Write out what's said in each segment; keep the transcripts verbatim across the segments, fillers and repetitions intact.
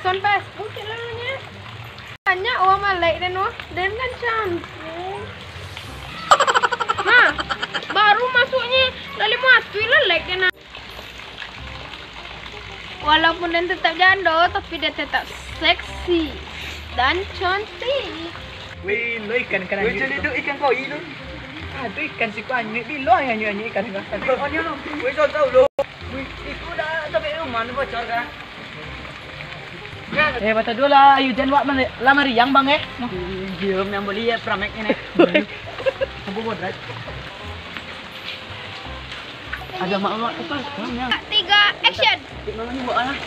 Akun Facebook cek lalunyo. Banyak urang malek den wah. Den kan cantik. Nah, baru masuknyo dari muatui lah like den nah. Walaupun den tetap jando, tapi den tetap seksi dan cantik. Wih, lo ikan kan. Wih, anjing cari tu. Ikan koi tu. Aduh, ikan siko anyuik, bilo anyuik-anyuik ikan kan. Wih, itu dah sampai rumah tu bocor kan. Eh, bata dua lah, ayo jan wak mari-, lah mariang bang eh. Diam yang beli ya pramek ini. Apa bodrat? Ada mak mak tu kan, yang Tiga, action. Cik mama ni buat lah.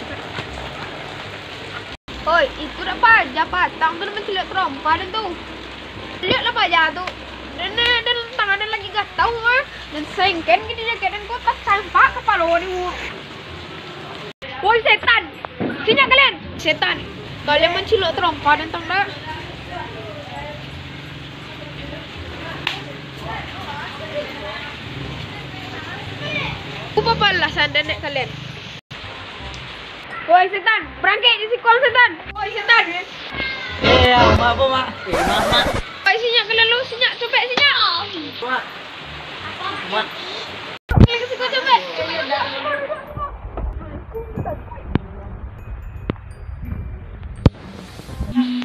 Oi, itu dak paja patang tu mancilok terompa den tu. Liek lah paja tu. Den, den tangan den lagi gatau ah. Den sengken gini jaket den ko tacampak kapalo ni. Woi setan, siko kalian. Setan, kalian mancilok terompa den tau dak? Apa balasan den dek kalian? Woi setan, barangkek di siko setan. Woi setan. Eh, ya, maaf, Mak. Eh, maaf, Mak. Woi, siko kalian lu, siko, cobek siko. Mak. Mak. Kalian ke siko, cobek.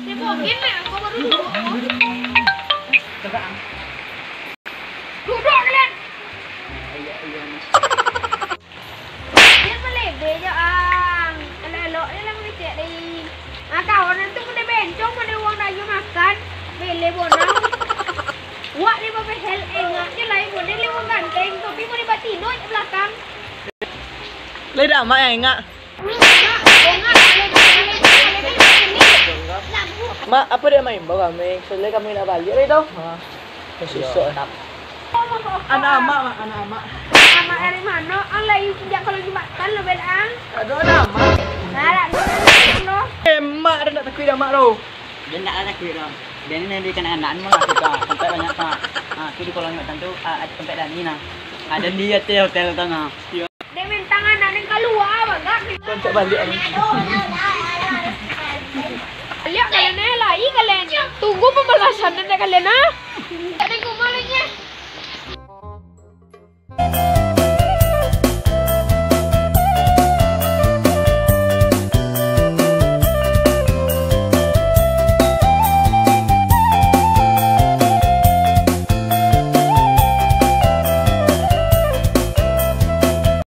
Dia bogen, Mak. Aku baru duduk. Duduk kalian. Dia malebe jo ang. Elok-elok ni lah mangecek deh. Ah, kawan tu pun dia bencong, pun dia uang daging makan. Bele bonang. Wak ni babehel, engak je lai, pun dia uang ganteng, tapi pun dia batino je belakang. Lai dah amak yang engak. Engak, engak, engak, engak, engak, engak. Mak, apa dia main bau kami? Soalnya kami nak balik lai tu. Ha. Susah. Anak amak, Mak, anak amak. Anak amak dari mano? Ang lai sejak kalau Jumatan lo, Bel, ang. Aduh, anak amak. Nah, nak dulu, nak dulu. Eh, Mak, dah nak takui dah, Mak, tu. Dia nak lah takui dah. Dia ni nanti kena anak ni malah suka. Sampai banyak, Mak. Ha, tu di kolong Jumatan tu, ah, ada tempat Dani nah. Ada di atas hotel tu, nah. Dek bintang anak ni kalua bagak. Koncak baliak ni. Baliak kalian eh, lai kalian. Tunggu pambalasan dari kalian ah. Tak ada